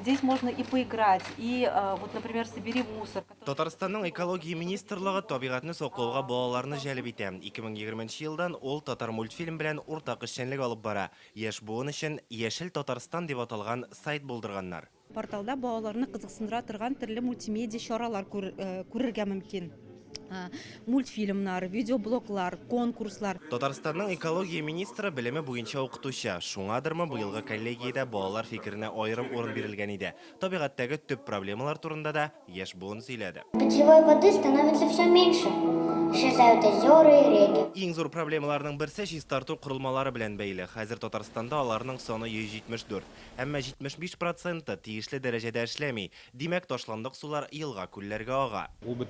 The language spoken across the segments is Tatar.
Здесь можно и поиграть, и вот, например, собери мусор. Татарстанның Экология министрлыгы табигатьне саклауга балаларны җәлеп итә. 2020 елдан ул Татармультфильм белән уртак эшчәнлек алып бара. Яшь буын өчен Яшел Татарстан дип аталган сайт булдырганнар. Порталда балаларны кызыксындыра торган төрле мультимедиа чаралар күрергә мөмкин. Мультфильмнар, видеоблоглар, конкурслар. Татарстанның экология министры белеме буенча укытучы. Шуңадырмы, быелгы коллегиядә балалар фикеренә аерым урын бирелгән иде. Табигатьтәге төп проблемалар турында да яшь буын сөйләде. Питьевой воды становится все меньше, исчезают озера и реки. Иң зур проблемаларның берсе чистарту корылмалары белән бәйле. Хәзер Татарстанда аларның саны 174. Әмма 75 проценты тиешле дәрәҗәдә эшләми. Димәк, ташландык сулар елга-күлләргә ага. Ул бит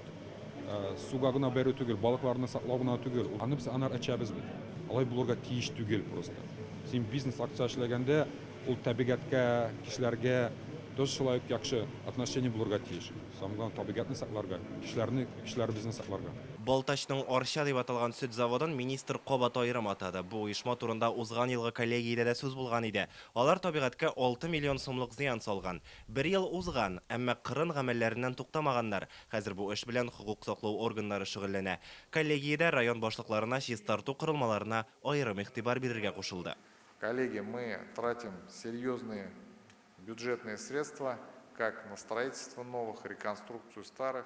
суга гына бәрү түгел, балыкларны саклау гына түгел. Аны без анар эчәбез бит. Алай булырга тиеш түгел просто. Син бизнес акча эшләгәндә, ул табигатькә, кешеләргә тоже шулай ук яхшы отношение булырга тиеш. Самое главное, табигатьне сакларга, кешеләрне, кешеләребезне сакларга. Балтачның Арча дип аталган сөт заводын министр кабат аерым атады. Бу оешма турында узган елгы коллегиядә дә сүз булган иде. Алар табигатькә 6 миллион сумлык зыян салган. Бер ел узган, әмма кырын гамәлләреннән туктамаганнар. Хәзер бу эш белән хокук саклау органнары шөгыльләнә. Коллегиядә район башлыкларына чистарту корылмаларына аерым игътибар бирергә кушылды. Коллеги, мы тратим серьезные бюджетные средства как на строительство новых, реконструкцию старых.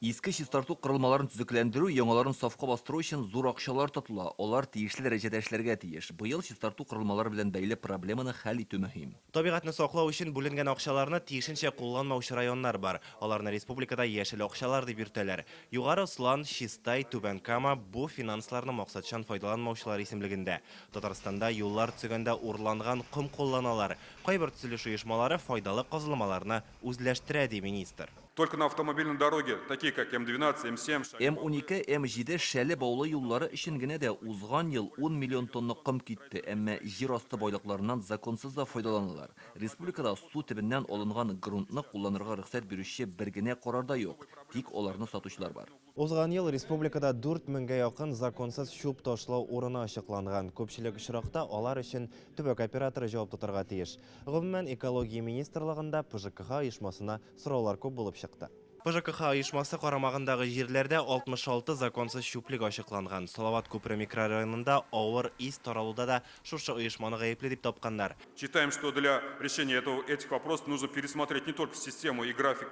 Иске чистарту корылмаларын төзекләндерү, яңаларын сафка бастыру өчен зур акчалар тотыла, алар тиешле дәрәҗәдә эшләргә тиеш. Быел чистарту корылмалары белән бәйле проблеманы хәл итү мөһим. Табигатьне саклау өчен бүленгән акчаларны тиешенчә кулланмаучы районнар бар. Аларны республикада яшел акчалар дип йөртәләр. Югары Ослан, Чистай, Түбән Кама бу финансларны максатчан файдаланмаучылар исемлегендә. Татарстанда юллар төзегәндә урланган ком кулланалар. Кайбер төзелеш оешмалары файдалы казылмаларны үзләштерә, ди министр. Только на автомобильной дороге, такие как М-12, М-7, М-12, М-7 Шәле Баулы юллары өчен генә дә узган ел ун миллион тонна ком китте, әмма җир асты байлыкларыннан законсыз да файдаланалар. Республикада су төбеннән алынган грунтны кулланырга рөхсәт бирүче бер генә карар да юк, тик аларны сатучылар бар. Узган ел республикада 4 меңгә якын законсыз чүп ташлау урыны ачыкланган. Күпчелек очракта алар өчен төбәк операторы җавап тотарга тиеш. Гомумән, Экология министрлыгында ПЖКХ оешмасына сораулар күп булып чыкты. ПЖКХ оешмасы карамагындагы җирләрдә 66 законсыз чүплек ачыкланган. Салават күпере микрорайонында авыр ис таралуда да шушы оешманы гаепле дип тапканнар. Считаем, что для решения этого, этих вопросов нужно пересмотреть не только систему и график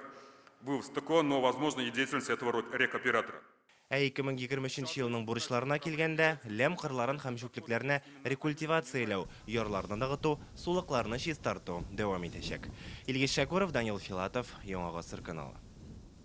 вывоз ТКО, но, возможно, и деятельность этого рекоператора. Ә 2023 елның бурычларына килгәндә, ләм кырларын һәм чүплекләрне рекультивацияләү, ярларны ныгыту, сулыкларны чистарту дәвам итәчәк. Илгиз Шәкүров, Данил Филатов, Яңа Гасыр каналы.